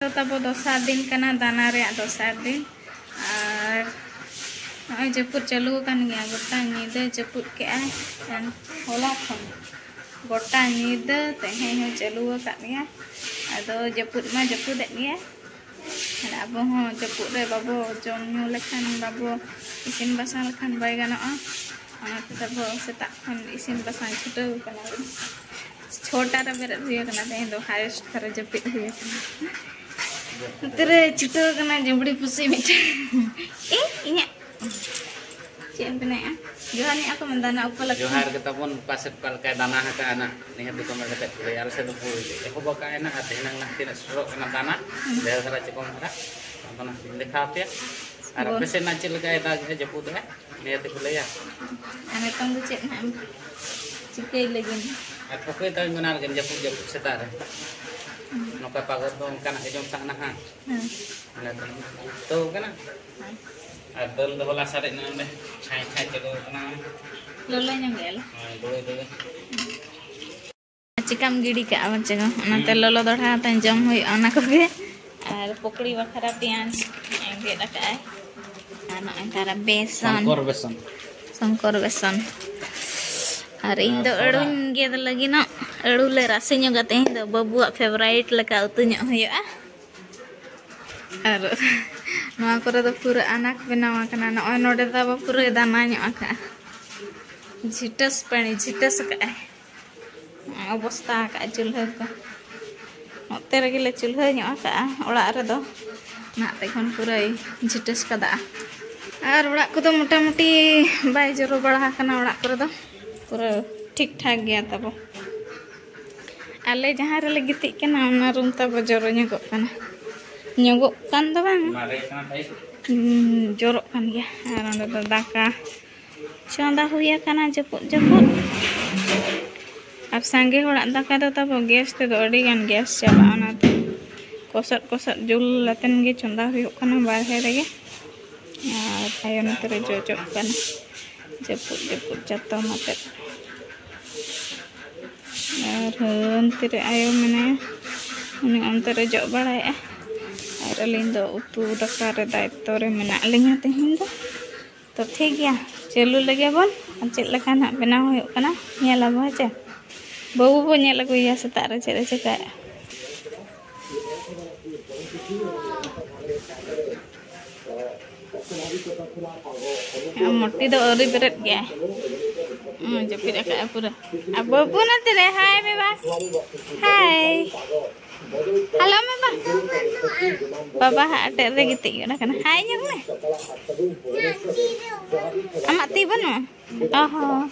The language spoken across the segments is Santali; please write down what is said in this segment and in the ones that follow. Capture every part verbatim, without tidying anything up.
ᱛᱟᱵᱚ ᱫᱚᱥᱟᱨ ᱫᱤᱱ ᱠᱟᱱᱟ, ᱫᱟᱱᱟ ᱨᱮᱭᱟᱜ ᱫᱚᱥᱟᱨ ᱫᱤᱱ᱾ ᱟᱨ ᱱᱚᱜᱼᱚᱭ ᱡᱟᱹᱯᱩᱫ ᱪᱟᱹᱞᱩ ᱟᱠᱟᱱ ᱜᱮᱭᱟ, ᱜᱚᱴᱟ ᱧᱤᱫᱟᱹ ᱡᱟᱹᱯᱩᱫ ᱠᱮᱜᱼᱟᱭ᱾ ᱦᱚᱞᱟ ᱠᱷᱚᱱ ᱜᱚᱴᱟ ᱧᱤᱫᱟᱹ ᱛᱮᱦᱮᱧ ᱦᱚᱸ ᱪᱟᱹᱞᱩ ᱟᱠᱟᱫ ᱜᱮᱭᱟ᱾ ᱟᱫᱚ ᱡᱟᱹᱯᱩᱫ ᱢᱟ ᱡᱟᱹᱯᱩᱫᱮᱫ ᱜᱮᱭᱟ, ᱟᱨ ᱟᱵᱚ ᱦᱚᱸ ᱡᱟᱹᱯᱩᱫ ᱨᱮ ᱵᱟᱵᱚ ᱡᱚᱢ ᱧᱩ ᱞᱮᱠᱷᱟᱱ, ᱵᱟᱵᱚ ᱤᱥᱤᱱ ᱵᱟᱥᱟᱝ ᱞᱮᱠᱷᱟᱱ ᱵᱟᱭ ᱜᱟᱱᱚᱜᱼᱟ᱾ ᱚᱱᱟᱛᱮ ᱟᱵᱚ ᱥᱮᱛᱟᱜ ᱠᱷᱚᱱ ᱤᱥᱤᱱ ᱵᱟᱥᱟᱝ ᱪᱷᱩᱴᱟᱹᱣ ᱠᱟᱱᱟ ᱵᱚᱱ᱾ ᱪᱷᱚᱴᱟ ᱨᱮ ᱵᱮᱨᱮᱫ ᱦᱩᱭ ᱟᱠᱟᱱᱟ, ᱛᱮᱦᱮᱧ ᱫᱚ ᱦᱟᱭᱮᱥᱴ ᱫᱷᱟᱨᱟ ᱡᱟᱹᱯᱤᱫ ᱦᱩᱭ ᱟᱠᱟᱱᱟ᱾ ᱱᱚᱛᱮ ᱨᱮ ᱪᱷᱩᱴᱟᱹᱣ ᱠᱟᱱᱟ ᱡᱩᱵᱽᱲᱤ ᱯᱩᱥᱤ ᱢᱤᱫᱴᱮᱱ᱾ ᱮ, ᱤᱧᱟᱹᱜ ᱪᱮᱫ ᱮᱢ ᱵᱮᱱᱟᱣᱮᱫᱼᱟ? ᱡᱚᱦᱟᱨ ᱧᱚᱜ ᱟᱠᱚ ᱢᱮ, ᱫᱟᱱᱟ ᱩᱯᱟᱹᱞ ᱟᱠᱚ᱾ ᱡᱚᱦᱟᱨ ᱜᱮ ᱛᱟᱵᱚᱱ, ᱚᱠᱟ ᱥᱮᱫ ᱚᱠᱟ ᱞᱮᱠᱟᱭ ᱫᱟᱱᱟ ᱟᱠᱟᱫᱼᱟ ᱱᱟᱜ, ᱱᱤᱦᱟᱹᱛ ᱜᱮ ᱠᱚᱢᱮᱱᱴ ᱠᱟᱛᱮᱫ ᱞᱟᱹᱭ᱾ ᱟᱞᱮ ᱥᱮᱫ ᱫᱚ ᱮᱦᱚᱵ ᱟᱠᱟᱫᱼᱟᱭ ᱱᱟᱜ, ᱟᱨ ᱛᱮᱦᱮᱧ ᱱᱟᱜ ᱛᱤᱱᱟᱹᱜ ᱥᱮᱴᱮᱨᱚᱜ ᱠᱟᱱᱟ ᱫᱟᱱᱟ, ᱰᱷᱮᱨ ᱫᱷᱟᱨᱟ ᱪᱮ ᱠᱚᱢ ᱫᱷᱟᱨᱟ, ᱟᱫᱚ ᱱᱟᱜ ᱞᱤᱧ ᱫᱮᱠᱷᱟᱣ ᱟᱯᱮᱭᱟ᱾ ᱟᱨ ᱵᱚᱞ᱾ ᱟᱯᱮ ᱥᱮᱫ ᱱᱟᱜ ᱪᱮᱫ ᱞᱮᱠᱟᱭ ᱫᱟᱜᱮᱜᱼᱟ, ᱡᱟᱹᱯᱩᱫᱮᱜᱼᱟ, ᱱᱤᱦᱟᱹᱛ ᱜᱮᱠᱚ ᱞᱟᱹᱭᱟ᱾ ᱟᱨ ᱱᱤᱛᱚᱝ ᱫᱚ ᱪᱮᱫ ᱱᱟᱜ ᱮᱢ ᱪᱤᱠᱟᱹᱭ ᱞᱟᱹᱜᱤᱫ? ᱟᱨ ᱴᱷᱟᱹᱠᱟᱹᱭ ᱛᱟᱵᱮᱱ ᱵᱮᱱᱟᱣ ᱞᱟᱹᱜᱤᱫ ᱡᱟᱹᱯᱩᱫ ᱡᱟᱹᱯᱩᱫ ᱥᱮᱛᱟᱜ ᱨᱮ᱾ ᱱᱚᱝᱠᱟ ᱯᱟᱜᱚᱨ ᱫᱚ ᱚᱱᱠᱟᱱᱟᱜ ᱜᱮ ᱡᱚᱢ ᱥᱟᱱᱟ ᱦᱟᱸᱜ᱾ ᱦᱮᱸ᱾ ᱚᱱᱟ ᱫᱚ ᱩᱞᱴᱟᱹᱣ ᱠᱟᱱᱟ᱾ ᱦᱮᱸ᱾ ᱟᱨ ᱫᱟᱹᱞ ᱫᱚ ᱦᱚᱞᱟ ᱥᱟᱨᱮᱡ ᱱᱚᱜᱼᱚᱭ ᱱᱚᱸᱰᱮ ᱪᱷᱟᱸᱭ ᱪᱷᱟᱸᱭ ᱪᱟᱹᱞᱩ ᱠᱟᱱᱟ᱾ ᱞᱚᱞᱚ ᱧᱚᱜ ᱜᱮᱭᱟ ᱞᱮ᱾ ᱦᱳᱭ, ᱫᱩᱲᱩᱵ ᱫᱩᱲᱩᱵ᱾ ᱪᱤᱠᱟᱢ ᱜᱤᱰᱤ ᱠᱟᱜᱼᱟ ᱵᱟᱝ ᱪᱚᱝ? ᱚᱱᱟᱛᱮ ᱦᱩᱸ᱾ ᱞᱚᱞᱚ ᱫᱚᱲᱦᱟ ᱠᱟᱛᱮ ᱡᱚᱢ ᱦᱩᱭᱩᱜᱼᱟ ᱚᱱᱟ ᱠᱚᱜᱮ᱾ ᱟᱨ ᱯᱚᱠᱚᱲᱤ ᱵᱟᱠᱷᱨᱟ ᱯᱮᱸᱭᱟᱡᱽ ᱜᱮᱫ ᱟᱠᱟᱫᱼᱟᱭ᱾ ᱟᱨ ᱱᱚᱜᱼᱚᱭ ᱛᱟᱨᱟ ᱵᱮᱥᱚᱱ᱾ ᱥᱚᱝᱠᱚᱨ ᱵᱮᱥᱚᱱ᱾ ᱥᱚᱝᱠᱚᱨ ᱵᱮᱥᱚᱱ᱾ ᱟᱨ ᱤᱧ ᱫᱚ ᱟᱨ ᱛᱷᱚᱲᱟ ᱟᱹᱲᱩᱧ ᱜᱮᱫ ᱞᱟᱹᱜᱤᱫ ᱱᱚᱜ, ᱟᱹᱲᱩ ᱞᱮ ᱨᱟᱥᱮ ᱧᱚᱜᱟ ᱛᱮᱦᱮᱧ ᱫᱚ, ᱵᱟᱹᱵᱩᱣᱟᱜ ᱯᱷᱮᱵᱟᱨᱟᱭᱤᱴ ᱞᱮᱠᱟ ᱩᱛᱩ ᱧᱚᱜ ᱦᱩᱭᱩᱜᱼᱟ᱾ ᱟᱨ ᱱᱚᱣᱟ ᱠᱚᱨᱮ ᱫᱚ ᱯᱩᱨᱟᱹ ᱟᱱᱟᱠ ᱵᱮᱱᱟᱣ ᱟᱠᱟᱱᱟ᱾ ᱱᱚᱜᱼᱚᱭ ᱱᱚᱰᱮ ᱫᱚ ᱟᱵᱚ ᱯᱩᱨᱟᱹ ᱫᱟᱱᱟ ᱧᱚᱜ ᱟᱠᱟᱜᱼᱟ᱾ ᱡᱷᱤᱴᱟᱹᱥ ᱯᱟᱹᱱᱤ, ᱡᱷᱤᱴᱟᱹᱥ ᱟᱠᱟᱜᱼᱟᱭ᱾ ᱚᱵᱚᱥᱛᱟ ᱟᱠᱟᱜᱼᱟ ᱪᱩᱞᱦᱟᱹ ᱠᱚ᱾ ᱱᱚᱛᱮ ᱨᱮᱜᱮ ᱞᱮ ᱪᱩᱞᱦᱟᱹ ᱧᱚᱜ ᱟᱠᱟᱜᱼᱟ ᱚᱲᱟᱜ ᱨᱮᱫᱚ᱾ ᱱᱟᱜ ᱛᱮ ᱠᱷᱚᱱ ᱯᱩᱨᱟᱹᱭ ᱡᱷᱤᱴᱟᱹᱥ ᱠᱟᱫᱟ᱾ ᱟᱨ ᱚᱲᱟᱜ ᱠᱚᱫᱚ ᱢᱚᱴᱟᱢᱩᱴᱤ ᱵᱟᱭ ᱡᱚᱨᱚ ᱵᱟᱲᱟ ᱟᱠᱟᱱᱟ ᱚᱲᱟᱜ ᱠᱚᱨᱮ ᱫᱚ᱾ ᱯᱩᱨᱟᱹ ᱴᱷᱤᱠ ᱴᱷᱟᱠ ᱜᱮᱭᱟ ᱛᱟᱵᱚ᱾ ᱟᱞᱮ ᱡᱟᱦᱟᱸ ᱨᱮᱞᱮ ᱜᱤᱛᱤᱡ ᱠᱟᱱᱟ, ᱚᱱᱟ ᱨᱩᱢ ᱛᱟᱵᱚ ᱡᱚᱨᱚ ᱧᱚᱜᱚᱜ ᱠᱟᱱᱟ᱾ ᱧᱚᱜᱚᱜ ᱠᱟᱱ ᱫᱚ ᱵᱟᱝ, ᱢᱟᱨᱮ ᱠᱟᱱᱟ ᱴᱟᱭᱤᱯ᱾ ᱦᱩᱸ, ᱡᱚᱨᱚᱜ ᱠᱟᱱ ᱜᱮᱭᱟ᱾ ᱟᱨ ᱚᱸᱰᱮ ᱫᱚ ᱫᱟᱠᱟ ᱪᱚᱸᱫᱟ ᱦᱩᱭ ᱟᱠᱟᱱᱟ ᱡᱟᱹᱯᱩᱫ ᱡᱟᱹᱯᱩᱫ᱾ ᱟᱨ ᱥᱟᱸᱜᱮ ᱦᱚᱲᱟᱜ ᱫᱟᱠᱟ ᱫᱚ ᱛᱟᱵᱚ ᱜᱮᱥ ᱛᱮᱫᱚ ᱟᱹᱰᱤ ᱜᱟᱱ ᱜᱮᱥ ᱪᱟᱵᱟᱜᱼᱟ, ᱚᱱᱟᱛᱮ ᱠᱚᱥᱚᱫ ᱠᱚᱥᱚᱫ ᱡᱩᱞ ᱟᱛᱮᱱ ᱜᱮ ᱪᱚᱸᱫᱟ ᱦᱩᱭᱩᱜ ᱠᱟᱱᱟ ᱵᱟᱨᱦᱮ ᱨᱮᱜᱮ᱾ ᱟᱨ ᱟᱭᱳ ᱱᱚᱛᱮ ᱨᱮ ᱡᱚᱡᱚᱜ ᱠᱟᱱᱟ, ᱡᱟᱹᱯᱩᱫ ᱡᱟᱹᱯᱩᱫ ᱪᱟᱛᱚᱢ ᱟᱛᱮᱫ᱾ ᱟᱨ ᱦᱟᱹᱱᱛᱮ ᱨᱮ ᱟᱭᱳ ᱢᱮᱱᱟᱭᱟ, ᱩᱱᱤ ᱚᱱᱛᱮ ᱨᱮ ᱡᱚᱜ ᱵᱟᱲᱟᱭᱮᱫᱼᱟ᱾ ᱟᱹᱞᱤᱧ ᱫᱚ ᱩᱛᱩ ᱫᱟᱠᱟ ᱨᱮ ᱫᱟᱭᱤᱛᱛᱚ ᱨᱮ ᱢᱮᱱᱟᱜ ᱞᱤᱧᱟ ᱛᱮᱦᱮᱧ ᱫᱚ᱾ ᱛᱚ ᱴᱷᱤᱠ ᱜᱮᱭᱟ, ᱪᱟᱹᱞᱩ ᱞᱮᱜᱮ ᱵᱚᱱ᱾ ᱟᱨ ᱪᱮᱫ ᱞᱮᱠᱟ ᱱᱟᱦᱟᱜ ᱵᱮᱱᱟᱣ ᱦᱩᱭᱩᱜ ᱠᱟᱱᱟ, ᱧᱮᱞ ᱟᱵᱚ, ᱦᱮᱸ ᱪᱮ? ᱵᱟᱹᱵᱩ ᱵᱚ ᱧᱮᱞ ᱟᱹᱜᱩᱭᱮᱭᱟ ᱥᱮᱛᱟᱜ ᱨᱮ ᱪᱮᱫ ᱮ ᱪᱮᱠᱟᱭᱮᱫᱼᱟ᱾ ᱢᱚᱴᱤ ᱫᱚ ᱟᱹᱣᱨᱤ ᱵᱮᱨᱮᱫ ᱜᱮᱭᱟᱭ᱾ ᱦᱩᱸ, ᱡᱟᱹᱯᱤᱫ ᱟᱠᱟᱫᱼᱟ ᱯᱩᱨᱟᱹ᱾ ᱟᱨ ᱵᱟᱹᱵᱩ ᱱᱚᱛᱮ ᱨᱮ, ᱦᱟᱭ ᱢᱮ ᱵᱟ᱾ ᱦᱟᱭ᱾ ᱦᱮᱞᱳ ᱢᱮ ᱵᱟ᱾ ᱵᱟᱵᱟ ᱦᱟᱸᱜ ᱟᱴᱮᱫ ᱨᱮ ᱜᱤᱛᱤᱡ ᱜᱚᱫ ᱟᱠᱟᱱᱟ᱾ ᱦᱟᱭ ᱧᱚᱜ ᱢᱮ᱾ ᱟᱢᱟᱜ ᱛᱤ ᱵᱟᱹᱱᱩᱜᱼᱟ? ᱚ ᱦᱚᱸ᱾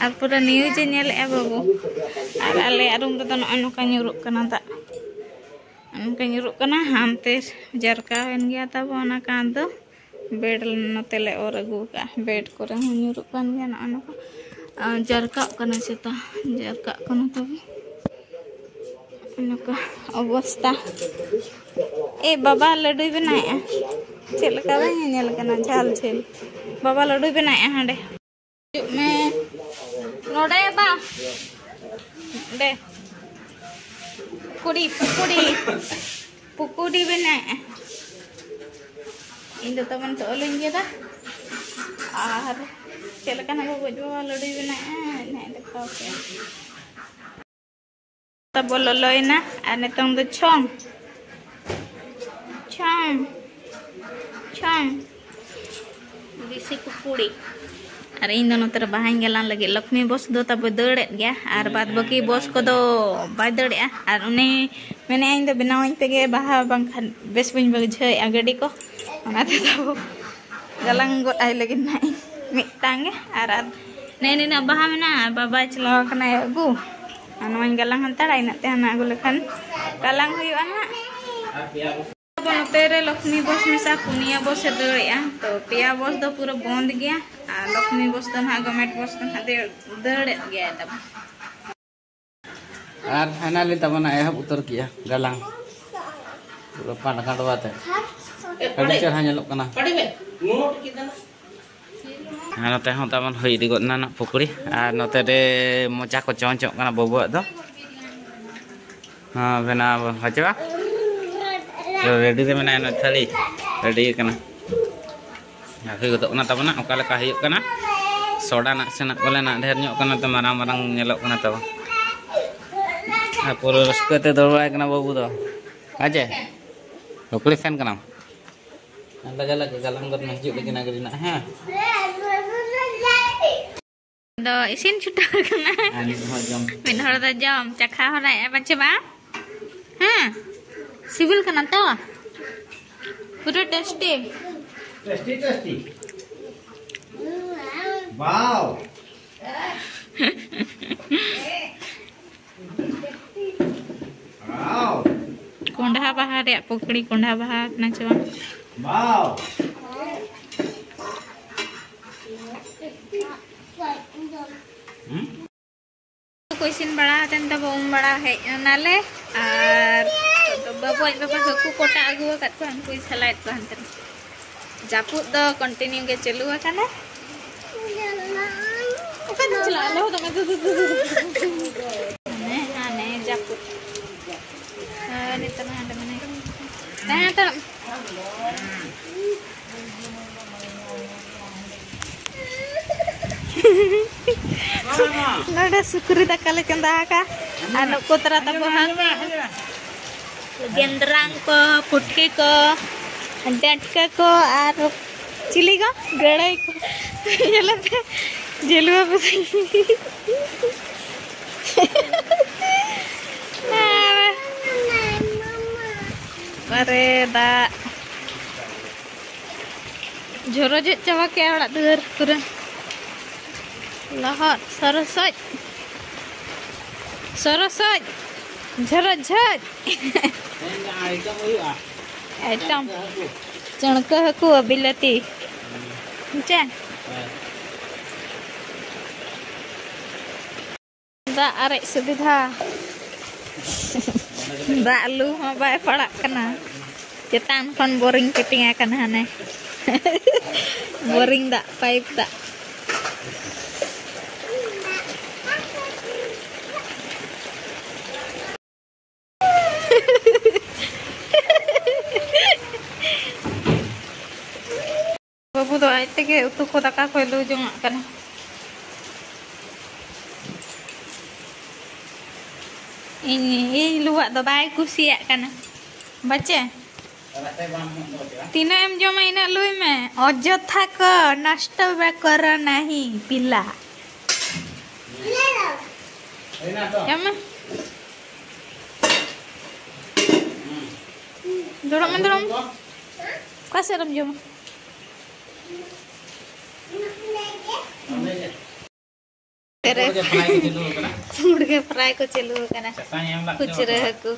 ᱟᱨ ᱯᱩᱨᱟᱹ ᱱᱤᱭᱩᱡᱽ ᱮ ᱧᱮᱞᱮᱫᱼᱟ ᱵᱟᱹᱵᱩ᱾ ᱟᱨ ᱟᱞᱮᱭᱟᱜ ᱨᱩᱢ ᱨᱮᱫᱚ ᱱᱚᱜᱼᱚᱭ ᱱᱚᱝᱠᱟ ᱧᱩᱨᱩᱜ ᱠᱟᱱᱟ ᱫᱟᱜ᱾ ᱱᱚᱝᱠᱟ ᱧᱩᱨᱩᱜ ᱠᱟᱱᱟ, ᱦᱟᱱᱛᱮ ᱡᱟᱨᱠᱟᱣᱮᱱ ᱜᱮᱭᱟ ᱛᱟᱵᱚ ᱚᱱᱟ ᱠᱟᱸᱛ ᱫᱚ᱾ ᱵᱮᱰ ᱱᱚᱛᱮ ᱞᱮ ᱚᱨ ᱟᱹᱜᱩ ᱟᱠᱟᱫᱼᱟ, ᱵᱮᱰ ᱠᱚᱨᱮ ᱦᱚᱸ ᱧᱩᱨᱩᱜ ᱠᱟᱱ ᱜᱮᱭᱟ ᱱᱚᱜᱼᱚ ᱱᱚᱝᱠᱟ᱾ ᱟᱨ ᱡᱟᱨᱠᱟᱜ ᱠᱟᱱᱟ ᱪᱮᱛᱟ, ᱡᱟᱨᱠᱟᱜ ᱠᱟᱱᱟ ᱛᱚᱵᱮ᱾ ᱱᱚᱝᱠᱟ ᱚᱵᱚᱥᱛᱟ᱾ ᱮ ᱵᱟᱵᱟ ᱞᱟᱹᱰᱩᱭ ᱵᱮᱱᱟᱣᱮᱫᱼᱟ᱾ ᱪᱮᱫ ᱞᱮᱠᱟ ᱵᱟᱝ ᱧᱮᱞ ᱠᱟᱱᱟ, ᱡᱷᱟᱞ ᱡᱷᱟᱹᱞ᱾ ᱵᱟᱵᱟ ᱞᱟᱹᱰᱩᱭ ᱵᱮᱱᱟᱣᱮᱫᱼᱟ ᱦᱟᱸᱰᱮ᱾ ᱦᱤᱡᱩᱜ ᱢᱮ᱾ ᱱᱚᱰᱮ ᱵᱟ᱾ ᱱᱚᱰᱮ᱾ ᱯᱩᱠᱩᱲᱤ, ᱯᱩᱠᱩᱲᱤ᱾ ᱯᱩᱠᱩᱲᱤ ᱵᱮᱱᱟᱣᱮᱫᱼᱟ᱾ ᱤᱧ ᱫᱚ ᱛᱟᱵᱚᱱ ᱪᱚᱞᱚᱧ ᱜᱮᱫᱟ᱾ ᱟᱨ ᱪᱮᱫ ᱞᱮᱠᱟ ᱱᱟᱜ ᱜᱚᱜᱚᱡ ᱵᱟᱵᱟ ᱞᱟᱹᱰᱩᱭ ᱵᱮᱱᱟᱣᱮᱫᱼᱟ, ᱤᱧ ᱦᱟᱸᱜ ᱤᱧ ᱫᱮᱠᱷᱟᱣ ᱯᱮᱭᱟ᱾ ᱛᱟᱵᱚ ᱞᱚᱞᱚᱭᱮᱱᱟ ᱟᱨ ᱱᱤᱛᱚᱝ ᱫᱚ ᱪᱷᱚᱝ, ᱪᱷᱚᱝ, ᱪᱷᱚᱝ, ᱵᱤᱥᱤ ᱠᱩᱠᱩᱲᱤ᱾ ᱟᱨ ᱤᱧ ᱫᱚ ᱱᱚᱛᱮ ᱨᱮ ᱵᱟᱦᱟᱧ ᱜᱟᱞᱟᱝ ᱞᱟᱹᱜᱤᱫ᱾ ᱞᱚᱠᱷᱢᱤ ᱵᱚᱥ ᱫᱚ ᱛᱟᱵᱚ ᱫᱟᱹᱲᱮᱫ ᱜᱮᱭᱟ ᱟᱨ ᱵᱟᱫ ᱵᱟᱹᱠᱤ ᱵᱚᱥ ᱠᱚᱫᱚ ᱵᱟᱭ ᱫᱟᱹᱲᱮᱜᱼᱟ᱾ ᱟᱨ ᱩᱱᱤ ᱢᱮᱱᱮᱫᱼᱟ, "ᱤᱧ ᱫᱚ ᱵᱮᱱᱟᱣᱟᱹᱧ ᱯᱮᱜᱮ ᱵᱟᱦᱟ, ᱵᱟᱝᱠᱷᱟᱱ ᱵᱮᱥ ᱵᱟᱹᱧ ᱵᱩᱡᱷᱟᱹᱣᱮᱫᱼᱟ ᱜᱟᱹᱰᱤ ᱠᱚ", ᱚᱱᱟᱛᱮ ᱛᱟᱵᱚ ᱜᱟᱞᱟᱝ ᱜᱚᱫ ᱟᱭ ᱞᱟᱹᱜᱤᱫ ᱱᱟᱦᱟᱜ ᱤᱧ ᱢᱤᱫᱴᱟᱝ ᱜᱮ᱾ ᱟᱨ, ᱟᱨ ᱱᱮᱜᱼᱮ ᱱᱤᱱᱟᱹᱜ ᱵᱟᱦᱟ ᱢᱮᱱᱟᱜᱼᱟ, ᱟᱨ ᱵᱟᱵᱟᱭ ᱪᱟᱞᱟᱣ ᱟᱠᱟᱱᱟᱭ ᱟᱹᱜᱩ᱾ ᱟᱨ ᱱᱚᱣᱟᱧ ᱜᱟᱞᱟᱝ ᱦᱟᱛᱟᱲᱟ, ᱤᱱᱟᱹᱜ ᱛᱮ ᱦᱟᱱᱟ ᱟᱹᱜᱩ ᱞᱮᱠᱷᱟᱱ ᱜᱟᱞᱟᱝ ᱦᱩᱭᱩᱜᱼᱟ ᱱᱟᱦᱟᱜ᱾ ᱟᱵᱚ ᱱᱚᱛᱮ ᱨᱮ ᱞᱚᱠᱷᱢᱤ ᱵᱚᱥ ᱢᱮᱥᱟ ᱯᱩᱱᱭᱟ ᱵᱚᱥ ᱮ ᱫᱟᱹᱲᱮᱜᱼᱟ, ᱛᱚ ᱯᱮᱭᱟ ᱵᱚᱥ ᱫᱚ ᱯᱩᱨᱟᱹ ᱵᱚᱱᱫ ᱜᱮᱭᱟ, ᱟᱨ ᱞᱚᱠᱷᱢᱤ ᱵᱚᱥ ᱫᱚ ᱱᱟᱦᱟᱜ, ᱜᱚᱨᱢᱮᱱᱴ ᱵᱚᱥ ᱫᱚ ᱱᱟᱦᱟᱜ ᱫᱟᱹᱲ, ᱫᱟᱹᱲᱮᱫ ᱜᱮᱭᱟᱭ ᱛᱟᱵᱚ᱾ ᱟᱨ ᱯᱷᱟᱭᱱᱟᱞᱤ ᱛᱟᱵᱚᱱᱟ ᱮᱦᱚᱵ ᱩᱛᱟᱹᱨ ᱠᱮᱜᱼᱟ ᱜᱟᱞᱟᱝ, ᱯᱩᱨᱟᱹ ᱯᱟᱴ ᱜᱟᱸᱰᱣᱟ ᱛᱮ᱾ ᱟᱹᱰᱤ ᱪᱮᱦᱨᱟ ᱧᱮᱞᱚᱜ ᱠᱟᱱᱟ᱾ ᱟᱨ ᱱᱚᱛᱮ ᱦᱚᱸ ᱛᱟᱵᱚᱱ ᱦᱩᱭ ᱤᱫᱤ ᱜᱚᱫ ᱮᱱᱟ ᱱᱟᱜ ᱯᱩᱠᱷᱨᱤ᱾ ᱟᱨ ᱱᱚᱛᱮ ᱨᱮ ᱢᱚᱪᱟ ᱠᱚ ᱪᱚᱸᱪᱚᱜ ᱠᱟᱱᱟ ᱵᱟᱹᱵᱩᱣᱟᱜ ᱫᱚ᱾ ᱦᱮᱸ, ᱵᱮᱱᱟᱣ ᱦᱚᱪᱚᱣᱟ᱾ ᱨᱮᱰᱤ ᱨᱮ ᱢᱮᱱᱟᱭᱟ ᱱᱚᱜᱼᱚᱭ ᱛᱷᱟᱹᱨᱤ᱾ ᱨᱮᱰᱤ ᱠᱟᱱᱟ᱾ ᱟᱨ ᱦᱩᱭ ᱜᱚᱫᱚᱜ ᱠᱟᱱᱟ ᱛᱟᱵᱚᱱᱟ᱾ ᱚᱠᱟ ᱞᱮᱠᱟ ᱦᱩᱭᱩᱜ ᱠᱟᱱᱟ? ᱥᱚᱰᱟ ᱱᱟᱥᱮᱱᱟᱜ ᱵᱚᱞᱮ ᱱᱟᱜ ᱰᱷᱮᱨ ᱧᱚᱜ ᱠᱟᱱᱟ, ᱛᱚ ᱢᱟᱨᱟᱝ ᱢᱟᱨᱟᱝ ᱧᱮᱞᱚᱜ ᱠᱟᱱᱟ ᱛᱟᱵᱚ᱾ ᱟᱨ ᱯᱩᱨᱟᱹ ᱨᱟᱹᱥᱠᱟᱹ ᱛᱮ ᱫᱟᱹᱲ ᱵᱟᱲᱟᱭ ᱠᱟᱱᱟ ᱵᱟᱹᱵᱩ ᱫᱚ᱾ ᱟᱡᱮ, ᱦᱩᱠᱲᱤ ᱯᱷᱮᱱ ᱠᱟᱱᱟᱢ? ᱞᱟᱜᱟ ᱞᱟᱜᱟ ᱜᱟᱞᱟᱝ ᱜᱚᱫ ᱢᱮ, ᱦᱤᱡᱩᱜ ᱞᱟᱹᱜᱤᱫ ᱱᱟᱜ ᱦᱮᱸ᱾ ᱫᱚ ᱤᱥᱤᱱ ᱪᱷᱩᱴᱟᱹᱣ ᱠᱟᱱᱟ᱾ ᱟᱨ ᱢᱤᱫ ᱦᱚᱲ ᱡᱚᱢ᱾ ᱢᱤᱫ ᱦᱚᱲ ᱫᱚ ᱡᱚᱢ ᱪᱟᱠᱷᱟ ᱦᱚᱨᱟᱭᱮᱫᱼᱟ ᱯᱟᱪᱮ ᱵᱟᱝ? ᱦᱮᱸ, ᱥᱤᱵᱤᱞ ᱠᱟᱱᱟ ᱛᱚ? ᱯᱩᱨᱟᱹ ᱴᱮᱥᱴᱤ᱾ Tasty, tasty. ᱵᱟᱣ᱾ ᱵᱟᱣ᱾ ᱠᱚᱸᱰᱷᱟ ᱵᱟᱦᱟ ᱨᱮᱭᱟᱜ ᱯᱚᱠᱲᱤ, ᱠᱚᱸᱰᱷᱟ ᱵᱟᱦᱟ ᱠᱟᱱᱟ ᱪᱮ ᱵᱟᱝ? ᱵᱟᱣ᱾ ᱦᱩᱸ? ᱠᱚ ᱤᱥᱤᱱ ᱵᱟᱲᱟ ᱠᱟᱛᱮᱱ ᱛᱟᱵᱚ ᱩᱢ ᱵᱟᱲᱟ ᱦᱮᱡ ᱮᱱᱟᱞᱮ᱾ ᱟᱨ ᱱᱤᱛᱚᱜ ᱫᱚ ᱵᱟᱹᱵᱩ ᱟᱡ ᱵᱟᱵᱟ ᱦᱟᱹᱠᱩ ᱠᱚᱴᱟ ᱟᱹᱜᱩ ᱟᱠᱟᱫ ᱠᱚᱣᱟ, ᱩᱱᱠᱩᱭ ᱥᱟᱞᱟᱭᱮᱫ ᱠᱚᱣᱟ ᱦᱟᱱᱛᱮ ᱨᱮ᱾ ᱡᱟᱹᱯᱩᱫ ᱫᱚ ᱠᱚᱱᱴᱤᱱᱤᱭᱩ ᱜᱮ ᱪᱟᱹᱞᱩ ᱟᱠᱟᱱᱟ᱾ ᱚᱠᱟᱛᱮᱢ ᱪᱟᱞᱟᱜᱼᱟ? ᱞᱚᱦᱚᱫᱚᱜ ᱢᱮ᱾ ᱫᱩ, ᱫᱩ, ᱫᱩ, ᱫᱩ, ᱫᱩ᱾ ᱦᱟᱱᱮ, ᱦᱟᱱᱮ ᱡᱟᱹᱯᱩᱫ᱾ ᱦᱳᱭ, ᱱᱤᱛᱚᱜ ᱢᱟ ᱦᱟᱸᱰᱮ ᱢᱮᱱᱟᱭ᱾ ᱛᱟᱦᱮᱸ ᱦᱟᱛᱟᱲᱚᱜ ᱢᱮ᱾ ᱱᱚᱰᱮ ᱥᱩᱠᱨᱤ ᱫᱟᱠᱟ ᱞᱮ ᱪᱚᱸᱫᱟ ᱟᱠᱟᱫᱼᱟ᱾ ᱟᱨ ᱱᱩᱠᱩ ᱛᱟᱨᱟ ᱛᱟᱠᱚ ᱦᱟᱸᱜ ᱜᱮᱸᱫᱽᱨᱟᱝ ᱠᱚ, ᱯᱩᱴᱷᱤ ᱠᱚ, ᱰᱟᱹᱴᱠᱟᱹ ᱠᱚ ᱟᱨ ᱪᱤᱞᱤ ᱠᱚ? ᱜᱟᱹᱲᱟᱹᱭ ᱠᱚ᱾ ᱧᱮᱞ ᱯᱮ, ᱡᱮᱞᱩᱣᱟ ᱯᱮ᱾ ᱟᱨ ᱟᱨᱮ ᱫᱟᱜ ᱡᱷᱚᱨᱚ ᱡᱚᱜ ᱪᱟᱵᱟ ᱠᱮᱜᱼᱟ ᱚᱲᱟᱜ ᱫᱩᱣᱟᱹᱨ ᱯᱩᱨᱟᱹ᱾ ᱞᱚᱦᱚᱫ ᱥᱚᱨᱚᱥᱚᱡ, ᱥᱚᱨᱚᱥᱚᱡ, ᱡᱷᱚᱨᱚ ᱡᱷᱚᱡ᱾ ᱛᱮᱦᱮᱧ ᱫᱚ ᱟᱭᱴᱮᱢ ᱦᱩᱭᱩᱜᱼᱟ᱾ ᱟᱭᱴᱮᱢ᱾ ᱪᱟᱹᱬᱠᱟᱹ ᱦᱟᱹᱠᱩ᱾ ᱪᱟᱹᱬᱠᱟᱹ ᱦᱟᱹᱠᱩ ᱵᱤᱞᱟᱹᱛᱤ᱾ ᱦᱮᱸᱪᱮ? ᱦᱮᱸ᱾ ᱫᱟᱜ ᱟᱨᱮᱡ ᱥᱩᱵᱤᱫᱷᱟ᱾ ᱫᱟᱜ ᱞᱩ ᱦᱚᱸ ᱵᱟᱭ ᱯᱟᱲᱟᱜ ᱠᱟᱱᱟ᱾ ᱪᱮᱛᱟᱱ ᱠᱷᱚᱱ ᱵᱳᱨᱤᱝ ᱯᱷᱤᱴᱤᱝ ᱟᱠᱟᱱᱟ ᱦᱟᱱᱮ᱾ ᱵᱳᱨᱤᱝ ᱫᱟᱜ, ᱯᱟᱭᱤᱯ ᱫᱟᱜ᱾ ᱜᱮ ᱩᱛᱩ ᱠᱚ ᱫᱟᱠᱟ ᱠᱚᱭ ᱞᱩ ᱡᱚᱝᱟᱜ ᱠᱟᱱᱟ᱾ ᱤᱧ, ᱤᱧ ᱞᱩᱣᱟᱜ ᱫᱚ ᱵᱟᱭ ᱠᱩᱥᱤᱭᱟᱜ ᱠᱟᱱᱟ᱾ ᱵᱟᱪᱮ? ᱛᱤᱱᱟᱹᱜ ᱮᱢ ᱡᱚᱢᱟ, ᱤᱱᱟᱹᱜ ᱞᱩᱭ ᱢᱮ᱾ ᱚᱡᱚᱛᱷᱟ ᱠᱚ ᱱᱚᱥᱴᱚ ᱵᱮᱠᱚᱨ ᱱᱟᱦᱤ ᱯᱤᱞᱟ᱾ ᱡᱚᱢ ᱢᱮ᱾ ᱫᱩᱲᱩᱵ ᱢᱮ, ᱫᱩᱲᱩᱵ ᱢᱮ᱾ ᱚᱠᱟ ᱥᱮᱫ ᱨᱮᱢ ᱡᱚᱢᱟ? ᱨᱮ ᱯᱩᱸᱰ ᱜᱮ ᱯᱷᱨᱟᱭ ᱠᱚ ᱪᱟᱹᱞᱩ ᱟᱠᱟᱱᱟ᱾ ᱯᱩᱸᱰ ᱜᱮ ᱯᱷᱨᱟᱭ ᱠᱚ ᱪᱟᱹᱞᱩ ᱟᱠᱟᱱᱟ᱾ ᱪᱟᱥᱟᱧ ᱮᱢ ᱞᱟᱜ ᱠᱷᱩᱪᱨᱟᱹ ᱪᱚ ᱦᱟᱹᱠᱩ᱾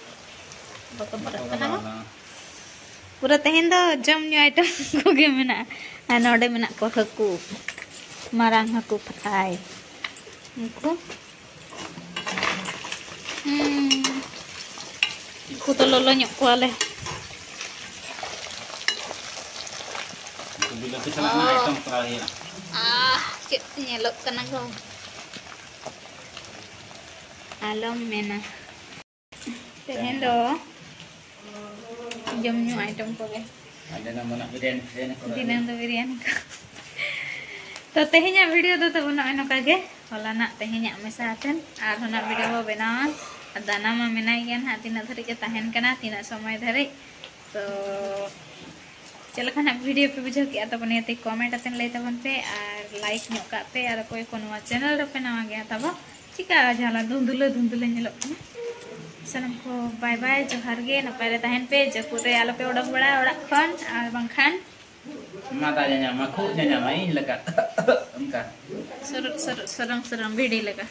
ᱵᱟᱠᱚ ᱵᱚᱨᱚᱜ ᱠᱟᱱᱟ ᱵᱟᱝ? ᱯᱩᱨᱟᱹ ᱛᱮᱦᱮᱧ ᱫᱚ ᱡᱚᱢ ᱧᱩ ᱟᱭᱴᱮᱢ ᱠᱚᱜᱮ ᱢᱮᱱᱟᱜᱼᱟ᱾ ᱟᱨ ᱱᱚᱰᱮ ᱢᱮᱱᱟᱜ ᱠᱚᱣᱟ ᱦᱟᱹᱠᱩ, ᱢᱟᱨᱟᱝ ᱦᱟᱹᱠᱩ ᱯᱷᱨᱟᱭ᱾ ᱩᱱᱠᱩ ᱦᱩᱸ, ᱩᱱᱠᱩ ᱫᱚ ᱞᱚᱞᱚ ᱧᱚᱜ ᱠᱚᱣᱟᱞᱮ᱾ ᱵᱤᱞᱟᱹᱛᱤ ᱥᱟᱞᱟᱜ ᱨᱮᱱᱟᱜ ᱚ᱾ ᱟᱭᱴᱮᱢ ᱠᱚᱨᱟᱣ ᱦᱩᱭᱩᱜᱼᱟ᱾ ᱟᱦ, ᱪᱮᱫ ᱧᱮᱞᱚᱜ ᱠᱟᱱᱟ ᱜᱚ? ᱟᱞᱚᱢ ᱢᱮᱱᱟ᱾ ᱛᱮᱦᱮᱧ ᱫᱚ ᱡᱚᱢ ᱧᱩ ᱟᱭᱴᱮᱢ ᱠᱚᱜᱮ᱾ ᱟᱨ ᱫᱤᱱᱟᱹᱢ ᱫᱚ ᱱᱟᱜ ᱵᱤᱨᱭᱟᱱᱤ ᱯᱷᱤᱨᱭᱟᱱᱤ ᱠᱚ ᱫᱤᱱᱟᱹᱢ ᱫᱚ ᱵᱤᱨᱭᱟᱱᱤ ᱠᱚ᱾ ᱛᱚ ᱛᱮᱦᱮᱧᱟᱜ ᱵᱷᱤᱰᱤᱭᱳ ᱫᱚ ᱛᱟᱵᱚ ᱱᱚᱜᱼᱚᱭ ᱱᱚᱝᱠᱟ ᱜᱮ᱾ ᱦᱚᱞᱟᱱᱟᱜ ᱛᱮᱦᱮᱧᱟᱜ ᱢᱮᱥᱟ ᱟᱛᱮᱱ ᱟᱨᱦᱚᱸ ᱱᱟᱜ ᱵᱷᱤᱰᱤᱭᱳ ᱵᱚ ᱵᱮᱱᱟᱣᱟ᱾ ᱟᱨ ᱫᱟᱱᱟ ᱢᱟ ᱢᱮᱱᱟᱭ ᱜᱮᱭᱟ ᱱᱟᱦᱟᱜ, ᱛᱤᱱᱟᱹᱜ ᱫᱷᱟᱹᱨᱤᱡ ᱮ ᱛᱟᱦᱮᱱ ᱠᱟᱱᱟ, ᱛᱤᱱᱟᱹᱜ ᱥᱚᱢᱚᱭ ᱫᱷᱟᱹᱨᱤᱡ᱾ ᱛᱚ ᱪᱮᱫ ᱞᱮᱠᱟ ᱱᱟᱜ ᱵᱷᱤᱰᱤᱭᱳ ᱯᱮ ᱵᱩᱡᱷᱟᱹᱣ ᱠᱮᱜᱼᱟ, ᱛᱟᱵᱚ ᱱᱤᱭᱟᱹᱛᱮ ᱠᱚᱢᱮᱱᱴ ᱟᱛᱮᱱ ᱞᱟᱹᱭ ᱛᱟᱵᱚᱱ ᱯᱮ ᱟᱨ ᱞᱟᱭᱤᱠ ᱧᱚᱜ ᱠᱟᱜ ᱯᱮ᱾ ᱟᱨ ᱚᱠᱚᱭ ᱠᱚ ᱱᱚᱣᱟ ᱪᱮᱱᱮᱞ ᱨᱮᱯᱮ ᱱᱟᱣᱟ ᱜᱮᱭᱟ ᱛᱟᱵᱚ, ᱪᱤᱠᱟ ᱡᱷᱟᱞᱟ ᱫᱷᱩᱸᱫᱩᱞᱟᱹ ᱫᱷᱩᱸᱫᱩᱞᱟᱹ ᱧᱮᱞᱚᱜ ᱠᱟᱱᱟ᱾ ᱥᱟᱱᱟᱢ ᱠᱚ ᱵᱟᱭ ᱵᱟᱭ, ᱡᱚᱦᱟᱨ ᱜᱮ, ᱱᱟᱯᱟᱭ ᱨᱮ ᱛᱟᱦᱮᱱ ᱯᱮ, ᱡᱟᱹᱯᱩᱫ ᱨᱮ ᱟᱞᱚᱯᱮ ᱚᱰᱚᱠ ᱵᱟᱲᱟᱜᱼᱟ ᱚᱲᱟᱜ ᱠᱷᱚᱱ, ᱟᱨ ᱵᱟᱝᱠᱷᱟᱱ ᱢᱟᱫᱟ ᱧᱟᱧᱟᱢᱟ, ᱠᱷᱩᱜ ᱧᱟᱧᱟᱢᱟ, ᱤᱧ ᱞᱮᱠᱟ᱾ ᱚᱱᱠᱟ᱾ ᱥᱚᱨᱚᱜ, ᱥᱚᱨᱚᱜ, ᱥᱚᱨᱚᱝ, ᱥᱚᱨᱚᱝ ᱵᱷᱤᱰᱤ ᱞᱮᱠᱟ᱾